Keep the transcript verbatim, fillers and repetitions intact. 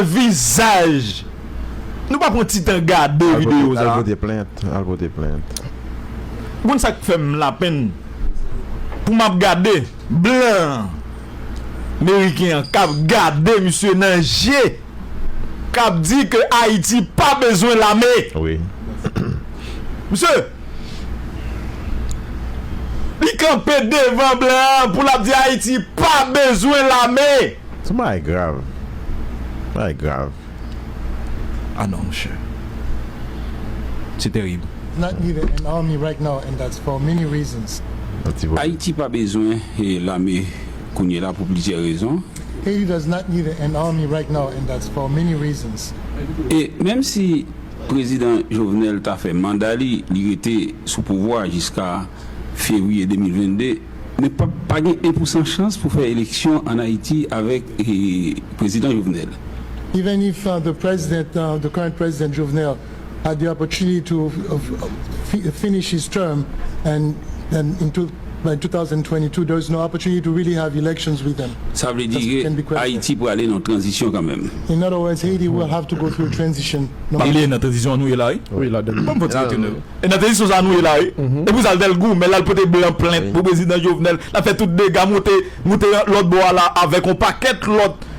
Vizaj. Nou pa pran ti tan gade videyo sa. Al pote plent, al pote plent. Ou konn sa k fè m lapenn? Pou m ap gade blan meriken an k ap gade misye nan je, k ap di ke Ayiti pa bezwen lame. Wi. Misye, li kanpe devan blan an pou l ap di Ayiti pa bezwen lame. Se yon bagay grav. Bagay grav. Ah non, monchè. Se terib. Not needed an army right now, and that's for many reasons. Ayiti pa bezwen eh, lame kounye la pou plizyè rezon. Haiti does not need an army right now, and that's for many reasons. E menm si prezidan Jovenel ta fè manda li, li rete sou pouvwa jiska fevriye de mil vennde, men pa, pa gen en pou san chans pou fè eleksyon ann Ayiti avèk eh, prezidan Jovenel. Even if uh, the president, uh, the current president Jovenel, had the opportunity to uh, fi- finish his term, and and in two, by two thousand twenty-two, there is no opportunity to really have elections with them. Sa vle di ke Ayiti prale nan tranzisyon kanmenm. In other words, Haiti will have to go through a transition. No matter. Li nan tranzisyon nou ye la, wi. Wi, ladan. Ban m fè ti kote nou. E nan tranzisyon sa nou ye la, wi. E pou sa l tèl gou, men l al pote blan plent pou prezidan Jovenel. L ap fè tout dega moute, moute lòt bò a la avèk yon pakèt lòt.